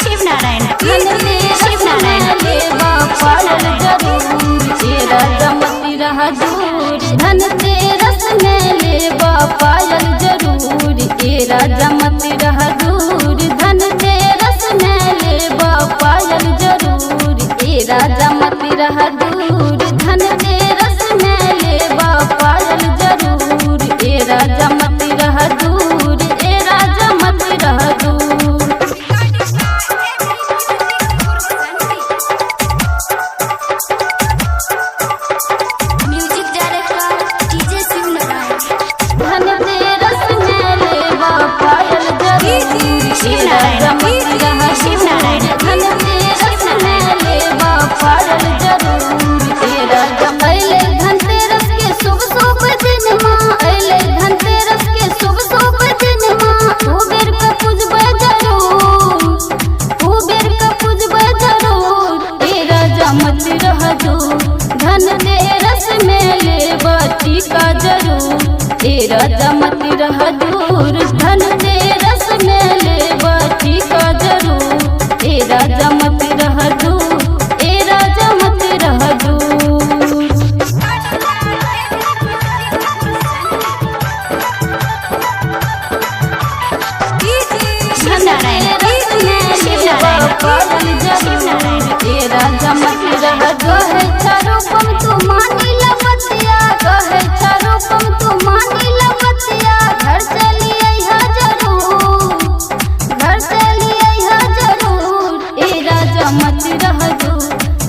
शिवनारायण धन तेरस में लेबा पायल जरूर, ए राजा मत रह दूर। धन तेरस में लेबा पायल जरूर, ए राजा मत रह दूर। धन तेरस में लेबा पायल जरूर, ए राजा मत रह दूर। धन तेरस में लेबा पायल जरूर, ए राजा मत रह दूर, ए राजा मत रह दूर। Music director DJ Shivnarayan. धन तेरस में लेबा पायल जरूर, ए राजा मत रह शिवनारायण। धन तेरस में लेबा पायल जरूर, ए राजा। अइले धन तेरस के शुभ शुभ दिन माँ, अइले धन तेरस के शुभ शुभ दिन माँ, कुबेर के पूजबै जरूर, कुबेर के पूजबै जरूर, ए राजा मत रह दूर। धन तेरस में लेबा टीका जरूर, ए राजा मत रह दूर। धन तेरस में लेबा टीका जरूर, ए राजा मत रह दूर, ए राजा मत रह दूर। शिवनारायण शिवनारायण।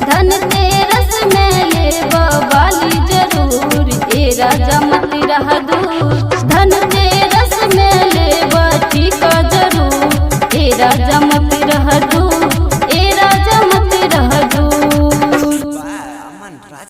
धन तेरस में लेबा बाली जरूर, ए राजा मत रह दूर।